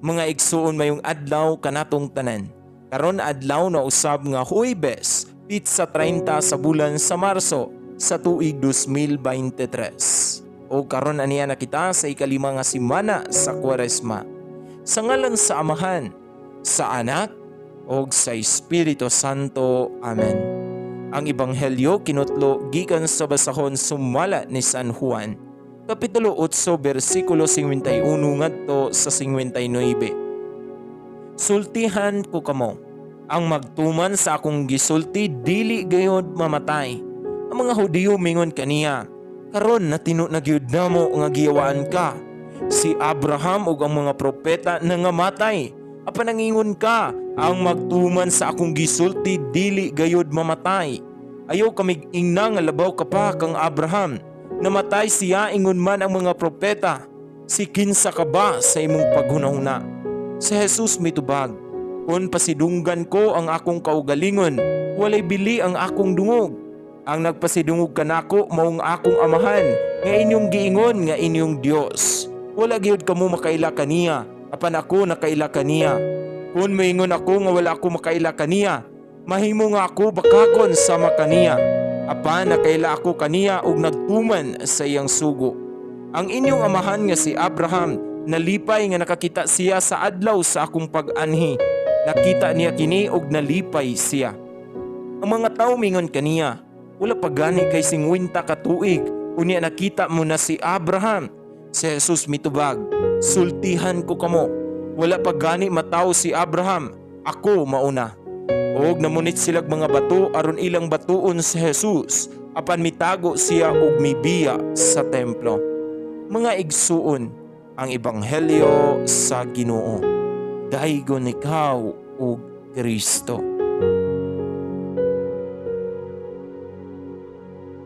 Mga igsuon, mayong adlaw kanatong tanan. Karon adlaw na usab nga Huwebes, pitsa 30 sa bulan sa Marso sa tuig 2023. O karon aniya na kita sa ikalima nga simana sa Kwaresma. Sa ngalan sa Amahan, sa Anak, ug sa Espiritu Santo. Amen. Ang Ebanghelyo kinutlo gikan sa basahon sumala ni San Juan, Kapitulo 8, bersikulo 51 ngadto sa 59. Sultihan ko kamo, ang magtuman sa akong gisulti dili gayod mamatay. Ang mga Hudiyo mingon kaniya, "Karon natino na gyud namo nga giyawaan ka. Si Abraham ug ang mga propeta nangamatay. Apan nangingon ka, 'Ang magtuman sa akong gisulti dili gayod mamatay.' Ayaw kamig ingna nga labaw ka pa kang Abraham. Namatay siya, ingon man ang mga propeta. Si kinsa ka ba sa imong paghunahuna?" Si Jesus mitubag, "Kung pasidunggan ko ang akong kaugalingon, walay bili ang akong dungog. Ang nagpasidungog kanako maong akong Amahan nga inyong giingon nga inyong Dios. Wala gyud kamo makaila kaniya, apan ako nakaila kaniya. Kung moingon ako nga wala ako makaila kaniya, mahimo nga ako bakagon sama kaniya. Apan nakaila ako kaniya ug nagtuman sa iyang sugo. Ang inyong amahan nga si Abraham nalipay nga nakakita siya sa adlaw sa akong pag-anhi. Nakita niya kini ug nalipay siya." Ang mga tawo mingon kaniya, "Wala pa gani kay 50 ka tuig, unya nakita mo na si Abraham?" Si Jesus mitubag, "Sultihan ko kamo, wala pa gani matawo si Abraham, ako mauna." Og namunit silag mga bato aron ilang batuon si Jesus, apan mitago siya ug mibiya sa templo. Mga igsuon, ang ebanghelyo sa Ginoo. Daygon ikaw, o Kristo.